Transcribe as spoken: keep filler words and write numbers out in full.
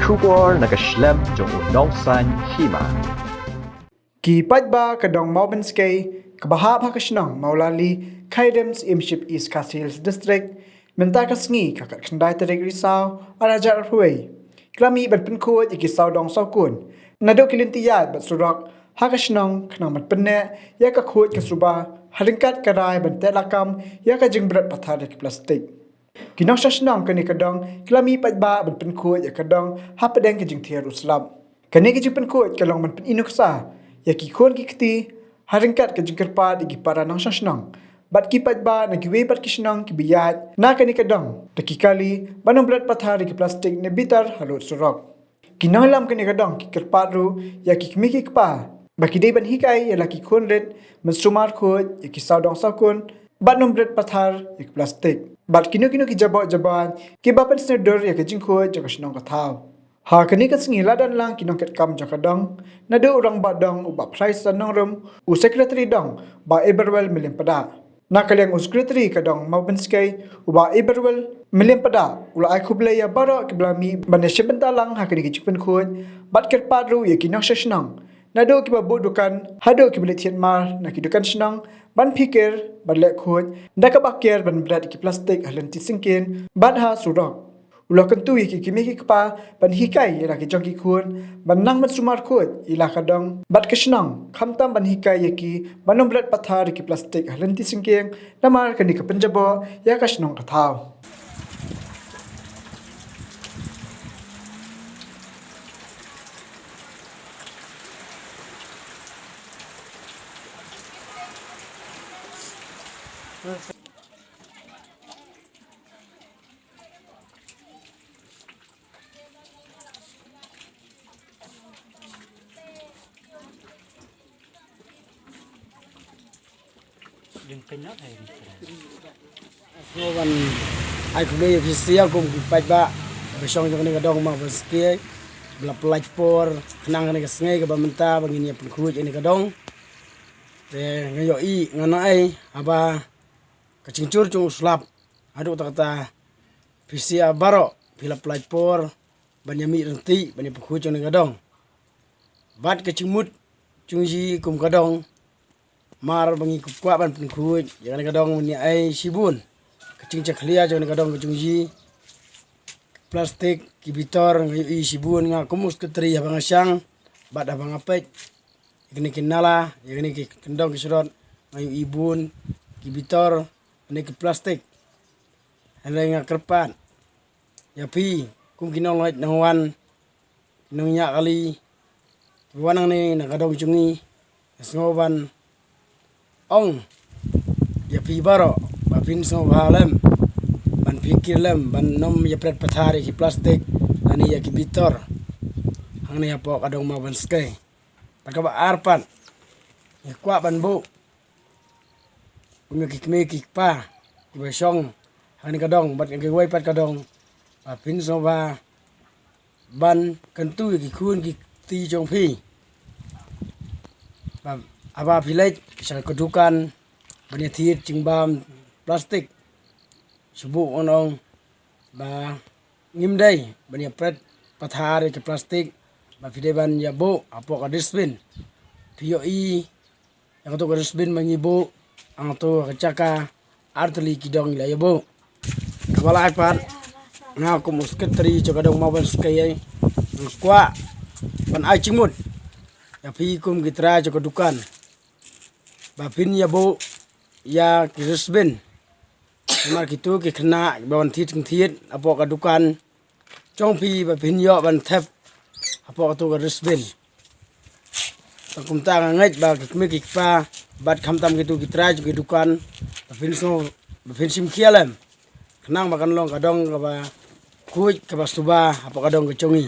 Khubor na ka shlem jong u nongsan hima. Ki paidbah ka dong Mawbynskei kaba hap ha ka shnong Mawlali, Khyrdem, Syiemship, East Khasi Hills District, mynta ka sngi ka khatkhyndai tarik Risaw arhajar arphew wei, ki la mih ban pynkhuid ïa ki sawdong sawkun naduh ki lynti ïaid bad surok ha ka shnong khnang ban pynneh ïa ka khuid ka suba ha ryngkat ka rai ban teh lakam ïa ka jingbret pathar ïa ki plastik. Ki nongshong shnong kane ka dong ki la mih paidbah ban pynkhuid ïa ka dong hapdeng ka jingthiar u slap. Kane ka jingpynkhuid ka long ban pynïoh nuksa ïa ki khun ki kti ha ryngkat ka jingkyrpad ïa ki para nongshong shnong bad ki paidbah na kiwei pat ki shnong kiba ïaid na kane ka dong da ki kali ban ym bret pathar ïa ki plastik ne bitar halor surok. Ki nongïalam kane ka dong ki kyrpad ruh ïa ki kmie ki kpa ba ki dei ban hikai ïa la ki khun rit ban sumar khuid ïa ki sawdong sawkun bad ym bret pathar ïa ki plastik bad kino kino ki jaboh jaban kiba pynsngew dur ïa ka jingkhuid jong ka shnong ka thaw. Ha kane ka sngi la don lang ki nongkitkam jong ka dong, naduh u rangbah dong u Bah Phraisa Nongrum, u sekretari dong Bah Eberwell Mylliem Padah. Na ka liang u sekretari ka dong Mawbynskei, u Bah Eberwell Mylliem Padah, u la ai khublei ïa baroh kiba la mih ban ïashim bynta lang ha kane ka jingpynkhuid bad kyrpad ruh ïa ki nongshong shnong, naduh kiba buh dukan haduh kiba leit thied mar na ki dukan shnong ban phikir bad leh khuid da kaba kiar ban bret ïa ki plastik ha lynti syngkien bad ha surok. U la kyntu ïa ki kmie ki kpa ban hikai ïa la ki jong ki khun ban nang ban sumar khuid ïa la ka dong bad ka shnong, khamtam ban hikai ïa ki ban ym bret pathar ïa ki plastik ha lynti syngkien, namar kane ka pynjaboh ïa ka shnong ka thaw. Sngewbha ban ai khublei ïa phi sha kum ki paidbah ba shong jong kane ka dong Mawbynskei ba la pynlait por khnang kane ka sngi kaba mynta ba ngin ïa pynkhuid ïa kane ka dong. Te nga ïohi nga ong ai haba ka jingjur jong u slap haduh katta katta phi sha baroh phi la pynlait por ban ïa mih ryntih ban ïa pynkhuid jong kane ka dong. Bad ka jingmut jong ngi kum ka dong mar ba ngi kwah ban pynkhuid ïa kane ka dong ban ïa ai shibun ka jingjakhlia jong kane ka dong ka jong ngi. Plastik ki bitor nga ïohi shibun nga kum u sekretari haba nga shang bad haba nga peit ïa kane ki nala ïa kane ki kyndong ki syrot nga ïohi bun ki bitor kane ki plastik. Hynrei nga kyrpad ïa phi kum ki nonglait nongwan ki nongñiah kali kiba wan hangne na ka dong jong ngi. Sngewbha ban ong ïa phi baroh ba phin sngewbha lem ban phikir lem ban ym ïa bret pathar ïa ki plastik lane ïa ki bitor hangne hapoh ka dong Mawbynskei. Bad kaba ar pat ngi kwah ban buh kum ïa ki kmie ki kpa kiba shong ha kane ka dong bad kiwei pat ka dong ba phin sngewbha ban kyntu ïa ki khun ki kti jong phi ba haba phi leit sha ka dukan ban ïa thied jingbam plastik shu buh ong ong ba ngim dei ban ïa bret pathar ïa ki plastik ba phi dei ban ïa buh hapoh ka dustbin. Phi ïohi ïa kato ka dustbin ba ngi buh hangto ka jaka artylli ki dong la ïa buh. Kaba lai pat nga kum u sekretari jong ka dong Mawbynskei nga kwah ban ai jingmut ïa phi kum ki trai jong ka dukan ba phin ïa buh ïa ki dustbin. Namar kito ki khynnah kiba wan thied jingthied hapoh ka dukan jong phi ba phin ïoh ban thep hapoh kato ka dustbin. Tang kumta nga ngeit ba ki kmie ki kpa bad khamtam kito ki trai jong ki dukan ba phin sngew ba phin shim khia lem khnang ba kan long ka dong kaba khuid kaba suba hapoh ka dong ka jong ngi.